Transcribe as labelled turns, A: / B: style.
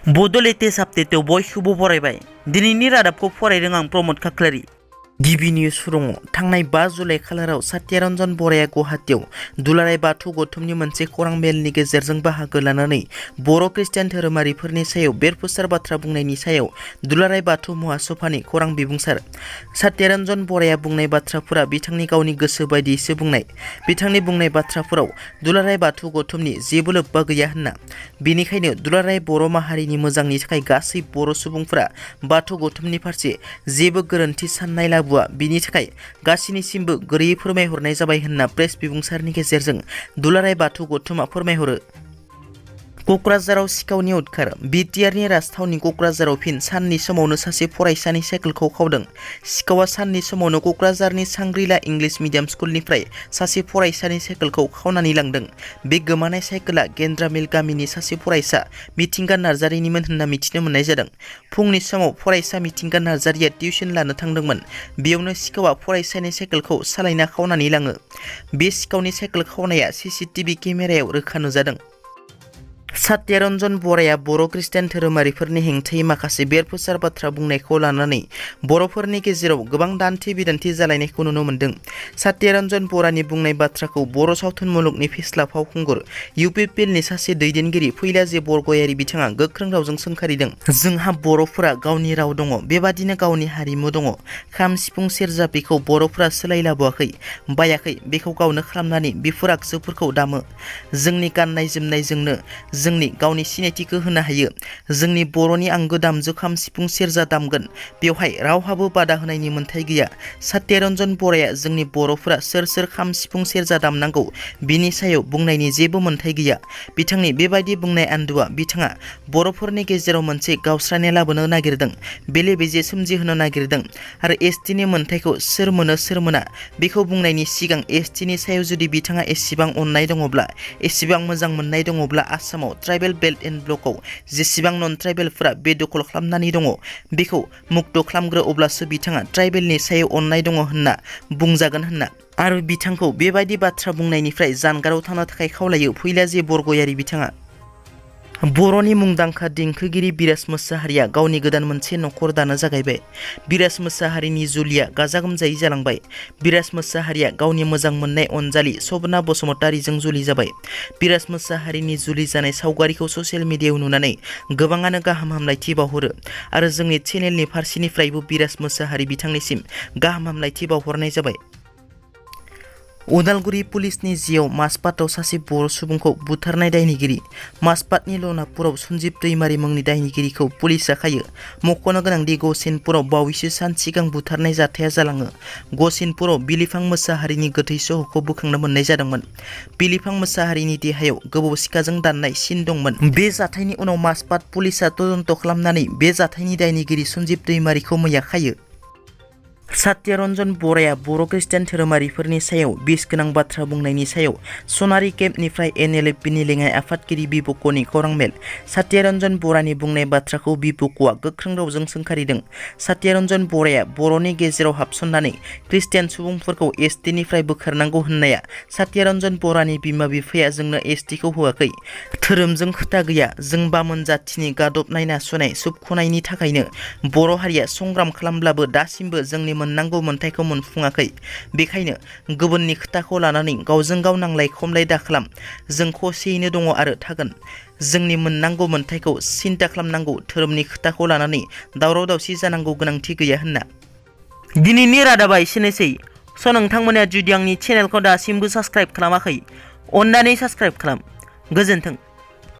A: बड' लेटेस्ट आपडेटआव बयखौबो बरायबाय। दिनैनि रादाबखौ फरायदों आं प्रमद खाख्लारि। गिबि निउस सुरङाव थांनाय 5 जुलाइ खालाराव सत्यरन्जन बराया गुवाहाटीआव दुलाराय बाथौ गौथुमनि मोनसे खौरां मेलनि गेजेरजों बाहागो लानानै बर' खृष्टान धोरोमारिफोरनि सायाव बेरफुसार बाथ्रा बुंनायनि सायाव दुलाराय बाथौ महासभानि खौरां बिबुंसार सत्यरन्जन बराया बुंनाय बाथ्राफोरा बिथांनि गावनि गोसो बायदियैसो बुंनाय। बिथांनि बुंनाय बाथ्राफोराव दुलाराय बाथौ गौथुमनि जेबो लोब्बा गैया होनना, बेनिखायनो दुलाराय बर' माहारिनि मोजांनि थाखाय गासै बर' सुबुंफोरा बाथौ गौथुमनि फारसे जेबो गोरोन्थि साननाय लाबोआ, बिनि थाखाय गासैनिसिमबो गोरैयै फोरमायहरनाय जाबाय होनना प्रेस बिबुंसारनि गेजेरजों दुलाराय बाथौ गौथुमा फोरमायहरो। क'क्राझाराव सिखावनि उदखार। बिटिआरनि राजथावनि क'क्राझाराव फिन साननि समावनो सासे फरायसानि साइकेलखौ खावदों। सिखावा साननि समावनो क'क्राझारनि सांग्रिला इंलिश मिडियाम स्कुलनिफ्राय सासे फरायसानि साइकेलखौ खावनानै लांदों। बे गोमानाय साइकेला गेन्द्रामिल गामिनि सासे फरायसा मिथिंगा नार्जारिनिमोन होनना मिथिनो मोननाय जादों। फुंनि समाव फरायसा मिथिंगा नार्जारिया टिउसन लानो थांदोंमोन। बेयावनो सिखावा फरायसानि साइकेलखौ सालायना खावनानै लाङो। बे सिखावनि साइकेल खावनाया सीसीटीवी केमेरायाव रोखा नुजादों। सत्यरन्जन बराया बर' खृष्टान धोरोमारिफोरनि हेंथायै माखासे बेरफुसार बाथ्रा बुंनायखौ लानानै बर'फोरनि गेजेराव गोबां दान्थे बिदान्थे जालायनायखौ नुनो मोन्दों। सत्यरन्जन बरानि बुंनाय बाथ्राखौ बर' सावथुन मुलुगनि फेस्ला फावखुंगुर इउपिपिएलनि सासे दैदेनगिरि फैलाजि बरगयारी बिथाङा गोख्रों रावजों सोंखारिदों। जोंहा बर'फोरा गावनि राव दङ, बेबादिनो गावनि हारिमु दङ। खाम सिफुं सेरजा बेखौ बर'फोरा सोलायलाबोआखै, बायाखै, बेखौ गावनो खालामनानै बेफोर आगजुफोरखौ दामो। जोंनि गाननाय जोमनायजोंनो जोंनि गावनि सिनायथिखौ होनो हायो। जोंनि बर'नि आंगो दामजु खाम सिफुं सेरजा दामगोन, बेवहाय रावहाबो बादा होनायनि मोन्थाय गैया। सत्यरन्जन बराया जोंनि बर'फोरा सोर सोर खाम सिफुं सेरजा दामनांगौ बिनि सायाव बुंनायनि जेबो मोन्थाय गैया। बिथांनि बेबायदि बुंनाय आन्दोआ बिथाङा बर'फोरनि गेजेराव मोनसे गावस्रानाय लाबोनो नागिरदों, बेले बेजे सोमजिहोनो नागिरदों। आरो एसटिनि मोन्थायखौ सोर मोनो सोर मोना बेखौ बुंनायनि सिगां एसटिनि सायाव जुदि बिथाङा एसेबां अननाय दङब्ला, एसेबां मोजां मोननाय दङब्ला आसामाव ट्राइबेल बेल्ट एन्ड ब्लकआव जेसेबां नन ट्राइबेलफोरा बेदखल खालामनानै दङ बेखौ मुक्त खालामग्रो, अब्लासो बिथाङा ट्राइबेलनि सायाव अननाय दङ होनना बुंजागोन होनना आरो बिथांखौ बेबायदि बाथ्रा बुंनायनिफ्राय जानगाराव थानो थाखाय खावलायो फैलाजि बरगयारी बिथाङा। बर'नि मुंदांखा देंखोगिरि बिराज मोसाहारिया गावनि गोदान मोनसे नखर दानो जागायबाय। बिराज मोसाहारिनि जुलिया गाजा गोमजायै जालांबाय। बिराज मोसाहारिया गावनि मोजां मोननाय अनजालि सपना बसुमतारीजों जुलि जाबाय। बिराज मोसाहारिनि जुलि जानाय सावगारिखौ ससियेल मिडियायाव नुनानै गोबाङानो गाहाम हामलायथि बावहरो आरो जोंनि चेनेलनि फारसेनिफ्रायबो बिराज मोसाहारि बिथांनिसिम गाहाम हामलायथि बावहरनाय जाबाय। उदालगुरि पुलिसनि जिआव माजबाटआव सासे बर' सुबुंखौ बुथारनाय दायनिगिरि। माजबाटनि लनापुराव सन्जिब दैमारि मुंनि दायनिगिरिखौ पुलिसआ खायो। मख'नो गोनांदि गसिनपुराव बावैसो सान सिगां बुथारनाय जाथाया जालाङो। गसिनपुराव बिलिफां मोसाहारिनि गोथै सह'खौ बोखांनो मोननाय जादोंमोन। बिलिफां मोसाहारिनि देहायाव गोबौ सिखाजों दाननाय सिन दंमोन। बे जाथायनि उनाव माजबाट पुलिसआ तदन्त खालामनानै बे जाथायनि दायनिगिरि सन्जिब दैमारिखौ मैया खायो। सत्यरन्जन बराया बर' खृष्टान धोरोमारिफोरनि सायाव बिस गोनां बाथ्रा बुंनायनि सायाव सनारि केम्पनिफ्राय एनएलएफपिनि लेङाइ आफादगिरि बिबक'नि खौरां मेल। सत्यरन्जन बरानि बुंनाय बाथ्राखौ बिबक'आ गोख्रों रावजों सोंखारिदों। सत्यरन्जन बराया बर'नि गेजेराव हाबसननानै खृष्टियान सुबुंफोरखौ एसटिनिफ्राय बोखारनांगौ होननाया सत्यरन्जन बरानि बिमा बिफाया जोंनो एसटिखौ होआखै। धोरोमजों खोथा गैया। जों बामोन जाथिनि गादबनाय नासयनाय सोबख'नायनि थाखायनो बर' हारिया संग्राम खालामब्लाबो दासिमबो जोंनि मोननांगौ मोन्थायखौ मोनफुङाखै। बेखायनो गुबुननि खोथाखौ लानानै गावजों गाव नांलाय खमलाय दाखालाम। जों खौसेयैनो दङ आरो थागोन। जोंनि मोननांगौ मोन्थायखौ सिन्ता खालामनांगौ, धोरोमनि खोथाखौ लानानै दावराव दावसि जानांगौ गोनांथि गैया होनना। दिनैनि रादाबा एसेनोसै। नोंथांमोना जुदि आंनि चेनेलखौ दासिमबो साबस्क्राइब खालामाखै, अन्नानै साबस्क्राइब खालाम। गोजोन्थों।